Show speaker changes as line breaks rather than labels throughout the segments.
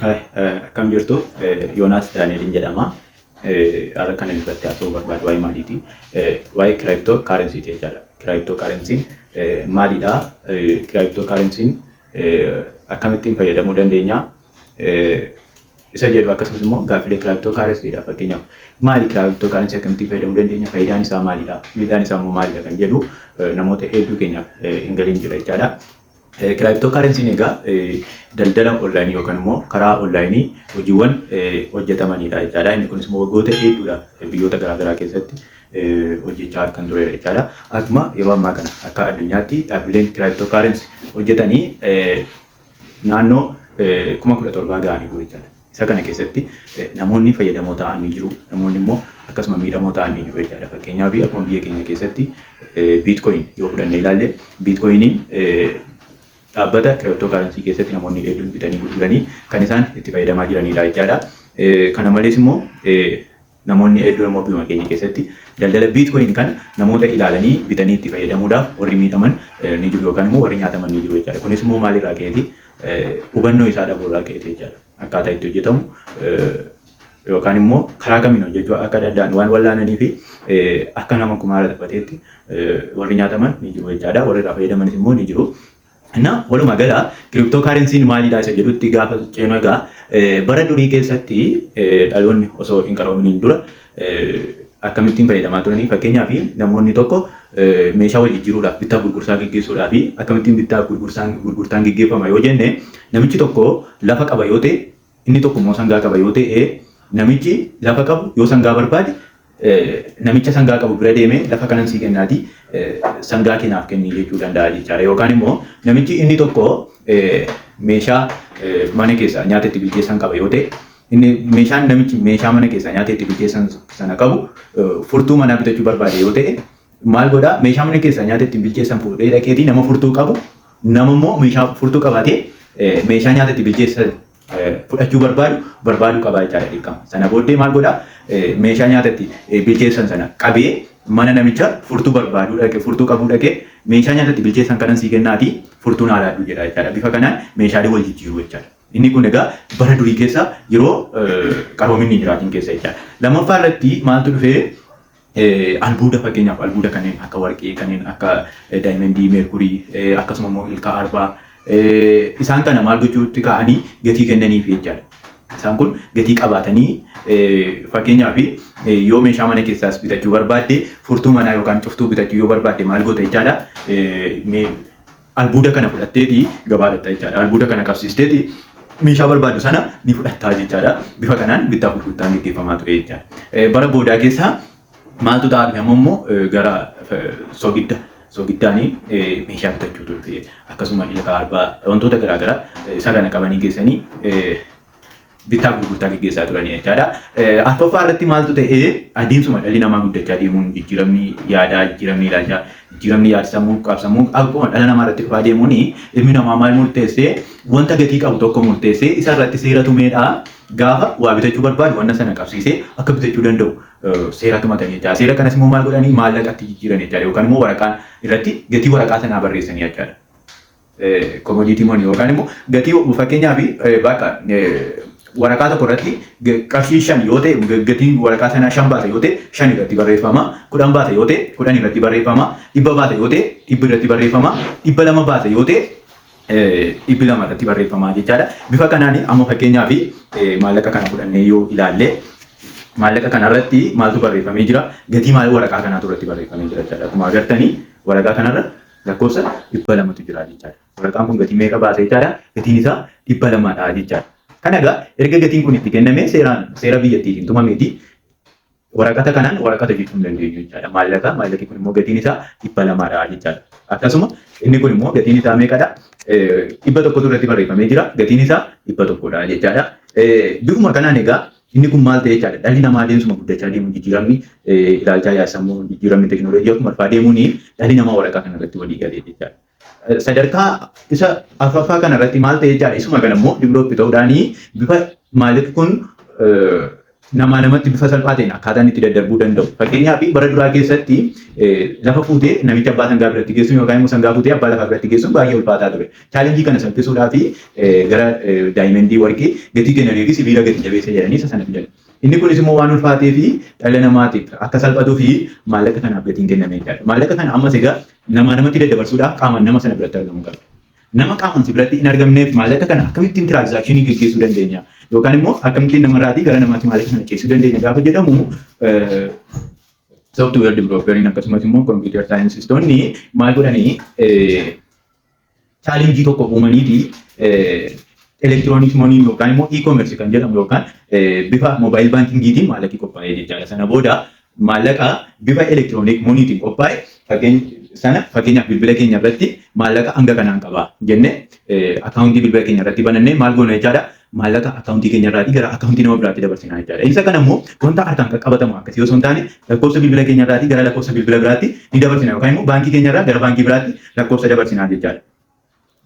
Akkam jirtu? Yoonaas Daani'eliin jedhama. Har'a kan inni irratti haasa'uu barbaadu waa'ee maaliiti? Waa'ee crypto currencyti jechaadha. Crypto currencyn maalidha? Crypto currencyn akkamittiin fayyadamuu dandeenya? Isa jedhu, akkasumas immoo gaaffilee crypto currencydha. Fakkeenyaaf, maali crypto currency? Akkamittiin fayyadamuu dandeenya? Faayidaan isaa maalidha? Miidhaan isaa immoo maalidha kan jedhu namoota hedduu keenyaaf hin galin jira jechaadha. Crypto currencyn egaa daldala onlineii yookaan immoo karaa onlineii hojiiwwan hojjetamanidha jechaadha. Inni kunis immoo waggoota hedduudhaaf biyyoota garaagaraa keessatti hojjechaa kan turedha jechaadha. Akkuma yeroo ammaa kana akka addunyaatti dhaabbileen crypto currency hojjetanii naannoo 17,000 ga'anii jiru jechaadha. Isa kana keessatti namoonni fayyadamoo ta'an ni jiru. Namoonni immoo akkasuma miidhamoo ta'an ni jiru jechaadha. Fakkeenyaaf, akkuma biyya keenya keessatti Bitcoin yoo fudhannee ilaalle, Bitcoiniin dhaabbata crypto currency keessatti namoonni hedduun bitanii gurguranii kan isaan itti fayyadamaa jiranidha jechaadha. Kana malees immoo namoonni hedduun immoo biyya keenya keessatti daldala Bitcoin kan namoota ilaalanii bitanii itti fayyadamuudhaaf warri miidhaman ni jiru yookaan immoo warri nyaataman ni jiru jechaadha. Kunis immoo maalirraa ka'eeti? Hubannoo isaa dhabuurraa ka'eeti jechaadha. Akkaataa itti hojjetamu yookaan immoo karaa kamiin hojjechuu akka danda'an waan wallaananii fi akka nama kumaara taphateetti warri nyaataman ni jiru jechaadha. Warri irraa fayyadamanis immoo ni jiru. Na walumaa gala crypto currencyn maalidha isa jedhutti gaafa ceenu, egaa bara durii keessatti dhaloonni osoo hin qaroominiin dura akkamittiin fayyadamaa turanii? Fakkeenyaaf, namoonni tokko meeshaa wal jijjiiruudhaaf, bittaa gurgurtaa gaggeessuudhaaf akkamittiin bittaa gurgurtaan gaggeeffama yoo jenne, namichi tokko lafa qaba yoo ta'e, inni tokko immoo sangaa qaba yoo ta'e, namichi lafa qabu yoo sangaa barbaade namicha sangaa qabu bira deemee, "Lafa kanan sii kennaati, sangaa keenaaf kenni," jechuu danda'a jechaadha. Yookaan immoo namichi inni tokko meeshaa mana keessaa nyaata itti bilcheessan qaba yoo ta'e, inni meeshaan namichi meeshaa mana keessaa nyaata itti bilcheessan sana qabu furtuu manaa bitachuu barbaade yoo ta'e, maal godhaa? Meeshaa mana keessaa nyaata ittiin bilcheessan fuudhee dhaqeetii nama furtuu qabu, nama immoo meeshaa furtuu qabaatee meeshaa nyaata itti bilcheessan fudhachuu barbaadu barbaaduu qabaa jechaadha dirqama. Sana booddee maal godhaa? Meeshaa nyaata itti bilcheessan sana qabee mana namicha furtuu barbaaduu dhaqee, furtuu qabuu dhaqee, "Meeshaa nyaata itti bilcheessan kanan sii kennaatii furtuu naa laadhu," jedha jechaadha. Bifa kanaan meeshaalee wal jijjiiruu jechaadha. Inni kun egaa bara durii keessa yeroo qaroominni hin jiraatin keessa jechaadha. Lammaffaa irratti maaltu dhufee? Albuuda, fakkeenyaaf albuuda kanneen akka warqee, kanneen akka diamondii, meerkurii, akkasuma immoo ilka arbaa, isaan kana maal gochuutti ka'anii? Gatii kennaniif jechaadha. Isaan kun gatii qabaatanii, fakkeenyaaf, yoo meeshaa mana keessaas bitachuu barbaadde, furtuu manaa yookaan cuftuu bitachuu yoo barbaadde, maal goota jechaadha? Albuuda kana fudhatteeti gabaa dhaqxa jechaadha. Albuuda kana qabsiisteeti meeshaa barbaaddu sana ni fudhattaa jechaadha. Bifa kanaan bittaa gurgurtaan gaggeeffamaa ture jechaadha. Bara boodaa keessa maaltu ta'aa dhufe? Amma immoo gara sogidda sogiddaanii meeshaa bitachuu ture. Akkasuma ilka arbaa, wantoota garaagaraa isa kana qabanii geessanii bittaa gurgurtaa gaggeessaa turanii jechaadha. Arfaffaa irratti maaltu ta'ee? Adeemsuma dhalli namaa guddachaa deemuun jijjiiramni yaadaa, jijjiiramni ilaalchaa, jijjiiramni yaada sammuu qabsammuu akkuma dhala namaa irratti dhufaa deemuun, ilmi namaa maal murteessee? Wanta gatii qabu tokko murteessee isa irratti seera tumeedha. Gaafa waa bitachuu barbaadu wanta sana qabsiisee akka bitachuu danda'u seera tumatanii jechaadha. Seera kanas immoo maal godhanii? Maallaqatti jijjiiran jechaadha yookaan immoo waraqaa irratti gatii waraqaa sanaa barreessanii jechaadha. Commodity money yookaan immoo gatii, fakkeenyaaf, bakka waraqaa tokko irratti qarshii 5 yoo ta'e, gatiin waraqaa sanaa 5 baasa yoo ta'e, 5 irratti barreeffama. 10 baasa yoo ta'e, 10 irratti barreeffama. 100 baasa yoo ta'e, 100 irratti barreeffama. 200 baasa yoo ta'e, 200 irratti barreeffama jechaadha. Bifa kanaan amma fakkeenyaaf maallaqa kana fudhannee yoo ilaalle, maallaqa kanarratti maaltu barreeffamee jira? Gatii maal waraqaa kanaatu irratti barreeffamee jira jechaadha. Akkuma agartanii waraqaa kanarra lakkoofsa 200tu jira jechaadha. Waraqaan kun gatii meeqa baasa jechaadha? Gatiin isaa 200dha jechaadha. Kana egaa erga gatiin kun itti kenname, seeraan seera biyyattiitiin tumameeti, waraqata kanaan waraqata jechuu hin dandeenyu jechaadha. Maallaqa, maallaqi kun immoo gatiin isaa 200dha jechaadha. Akkasuma inni kun immoo gatiin isaa meeqadha? 100tu irratti barreeffamee jira. Gatiin isaa 100dha jechaadha. Bifuma kanaan egaa inni kun maal ta'e jechaadha? Dhalli namaa adeemsuma guddachaa deemu, jijjiiramni ilaalchaa yaadsammuu, jijjiiramni teekinooloojii akkuma dhufaa deemuun, dhalli namaa waraqaa kana irratti walii galee jechaadha. Sadarkaa isa afuraffaa kana irratti maal ta'e jechaadha? Isuma kana immoo develop ta'uudhaanii bifa maallaqi kun Namaa namatti bifa salphaa ta'een akkaataa inni itti daddarbuu danda'u. Fakkeenyaaf, bara duraa keessatti lafa fuutee namicha abbaa sangaa biratti geessuun yookaan immoo sangaa fuutee abbaa lafaa biratti geessuun baay'ee ulfaataa ture. Challenge kana salphisuudhaaf gara diamond, warqii gatii kennanii fi sibiila gati jabeessa jedhanii isa sana fidan. Inni kunis immoo waan ulfaatee fi dhala namaatiif akka salphatuu fi maallaqa kanaaf gatiin kenname jechaadha. Maallaqa kana ammas egaa namaa namatti daddabarsuudhaaf qaamaan nama sana biratti argamuu qaba. Nama qaamaan si biratti hin argamneef maallaqa kana akkamittiin transaction geggeessuu dandeenya? Yookaan immoo akkamittiin namarraatii gara namaatti maallaqa sana ceesisuu dandeenya gaafa jedhamu, software developeriin akkasumas immoo computer scientistoonni maal godhanii, challenge tokko uumaniiti electronic money yookaan immoo e-commerce kan jedhamu yookaan bifa mobile bankingiitiin maallaqi qophaa'ee jechaadha. Sana booda maallaqa bifa electronic moneytiin qophaa'e fakkeenya sana, fakkeenyaaf, bilbila keenya irratti maallaqa hanga kanaan qaba jenne account bilbila keenya irratti banannee maal goona jechaadha? Maallaqa account keenya irraatii gara account nama biraatti dabarsina jechaadha. Isa kana immoo wanta harkaan qaqqabatamu akkasii osoo hin taane, lakkoofsa bilbila keenya irraatii gara lakkoofsa bilbila biraatti ni dabarsina yookaan immoo baankii keenya irraa gara baankii biraatti lakkoofsa dabarsina jechaadha.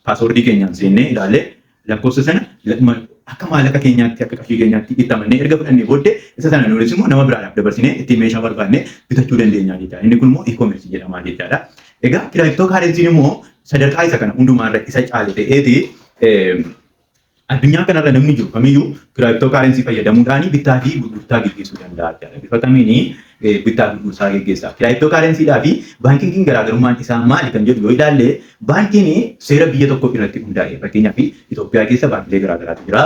Password keenyaan seennee ilaallee lakkoofsa sana akka maallaqa keenyaatti, akka qarshii keenyaatti itti amannee erga fudhannee booddee, isa sana nuunis immoo nama biraadhaaf dabarsinee ittiin meeshaa barbaadne bitachuu dandeenya jechaadha. Inni kun immoo e-commerce jedhama jechaadha. Egaa crypto currencyn immoo sadarkaa isa kana hundumaarra isa caale ta'eeti, addunyaa kanarra namni jiru kamiyyuu crypto currency fayyadamuudhaan bittaa fi gurgurtaa gaggeessuu danda'a jechaadha. Bifa kamiini bittaa fi gurgurtaa gaggeessa? Crypto currencydhaa fi bankingiin garaagarummaan isaa maali kan jedhu yoo ilaalle, baankiin seera biyya tokko irratti hundaa'e. Fakkeenyaaf, Itoophiyaa keessa baankilee garaagaraatu jira.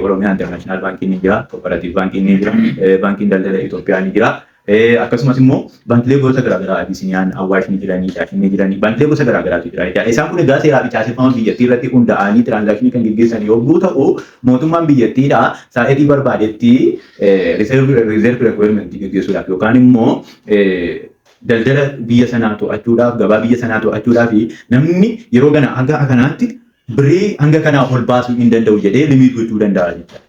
Oromiyaa International Baankiin ni jira, Cooperative Baankiin ni jira, Baankiin Daldala Itoophiyaa ni jira. Akkasumas immoo baankilee gosa garaagaraa Abisiniyaan, Awwaash ni jiranii, Daashin ni jiranii, baankilee gosa garaagaraatu jira jechaadha. Isaan kun egaa seeraa fi caaseffama biyyattii irratti hundaa'anii transaction kan gaggeessan yogguu ta'u, mootummaan biyyattiidha sa'aatii barbaadetti reserve requirement gaggeessuudhaaf yookaan immoo daldala biyya sanaa to'achuudhaaf, gabaa biyya sanaa to'achuudhaaf, namni yeroo kana hanga kanaatti birrii hanga kanaa ol baasuu hin danda'u jedhee limit gochuu danda'a jechuudha.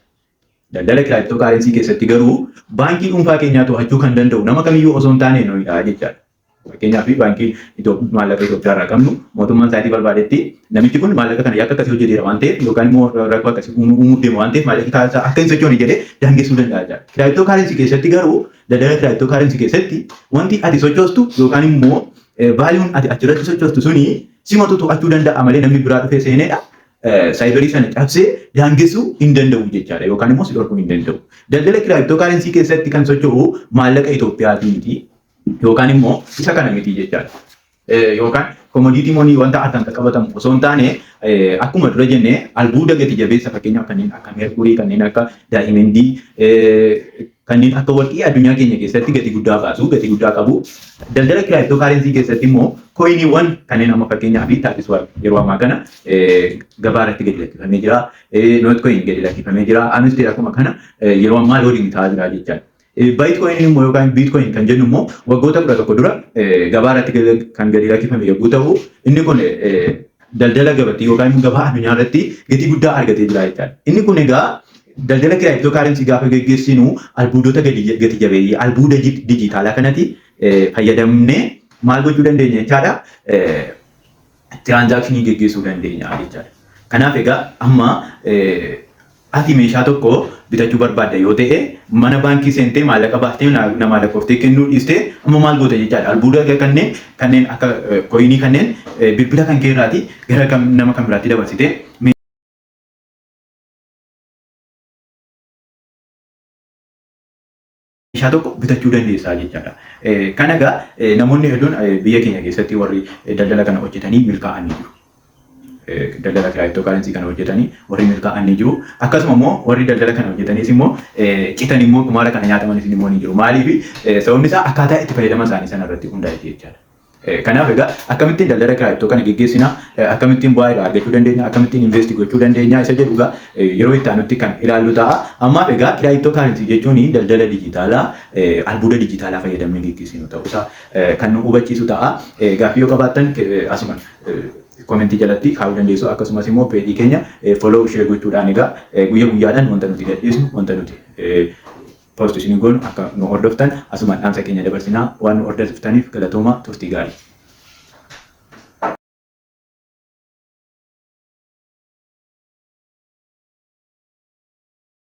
Daldala crypto currency keessatti garuu baankii dhuunfaa keenyaa to'achuu kan danda'u nama kamiyyuu osoo hin taane nuyidha jechaadha. Fakkeenyaaf, baankii maallaqa Itoophiyaa irraa qabnu mootummaan sa'aatii barbaadetti namichi kun maallaqa kana yakka akkasii hojjeteera waan ta'eef yookaan immoo rakkoo akkasii uumuuf deema waan ta'eef maallaqa isaa akka hin sochoone jedhee daangessuu danda'a jechaadha. Crypto currency keessatti garuu, daldala crypto currency keessatti, wanti ati sochoostu yookaan immoo valueun ati achirratti sochoostu suni simatu to'achuu danda'a malee namni biraa dhufee seeneedha cyber sana cabsee daangessuu hin danda'u jechaadha yookaan immoo si dhorkuu hin danda'u. Daldala crypto currency keessatti kan socho'u maallaqa Itoophiyaatii miti yookaan immoo isa kana miti jechaadha. Yookaan commodity money wanta harkaan qaqqabatamu osoo hin taane, akkuma dura jenne albuuda gati jabeessa, fakkeenyaaf kanneen akka meerkurii, kanneen akka diamond, kanneen akka warqii addunyaa keenya keessatti gati guddaa baasu, gati guddaa qabu. Daldala crypto currency keessatti immoo coiniiwwan kanneen amma fakkeenyaaf Tapswap yeroo ammaa kana gabaa irratti gadi lakkifamee jira. Notcoin gadi lakkifamee jira. Hamster akkuma kana yeroo ammaa loading ta'aa jira jechaadha. Bytecoin immoo yookaan Bitcoin kan jennu immoo waggoota 11 dura gabaa irratti kan gadi lakkifame yogguu ta'u, inni kun daldala gabatii yookaan immoo gabaa addunyaa irratti gatii guddaa argatee jira jechaadha. Inni kun egaa daldala crypto currency gaafa geggeessinu albuudota gati jabeeyyii, albuuda dijitaalaa kanatti fayyadamnee maal gochuu dandeenya jechaadha? Transaction geggeessuu dandeenya jechaadha. Kanaaf egaa amma ati meeshaa tokko bitachuu barbaadda yoo ta'e, mana baankii seentee maallaqa baaftee namaa lakkooftee kennuu dhiistee amma maal goota jechaadha? Albuuda kanneen akka coin kanneen bilbila kan kee irraatii gara nama kan biraatti dabarsitee meeshaa tokko bitachuu dandeessaa jechaadha. Kana egaa namoonni hedduun biyya keenya keessatti warri daldala kana hojjetanii milkaa'anii jiru. Daldala crypto currency kana hojjetanii warri milkaa'anii jiru. Akkasuma immoo warri daldala kana hojjetaniis immoo citan immoo kumaara kana nyaatamanis immoo ni jiru. Maaliif? Sababni isaa akkaataa itti fayyadama isaanii sana irratti hundaa'e jechaadha. Kanaaf egaa akkamittiin daldala crypto kana geggeessina, akkamittiin bu'aa irraa argachuu dandeenya, akkamittiin invest gochuu dandeenya isa jedhu egaa yeroo itti aanutti kan ilaallu ta'a. Ammaaf egaa crypto currency jechuun daldala dijitaalaa albuuda dijitaalaa fayyadamnee geggeessinu ta'uusaa kan nu hubachiisu ta'a. Gaaffii yoo qabaattan asuma comment jalatti kaa'uu dandeessu. Akkasumas immoo page keenya follow, share gochuudhaan egaa guyya guyyaadhaan wanta nuti gadhiisnu, wanta nuti post isin goonu akka nu hordoftan asumaan dhaamsa keenya dabarsinaa. Waan nu hordoftaniif galatooma, turtii gaarii.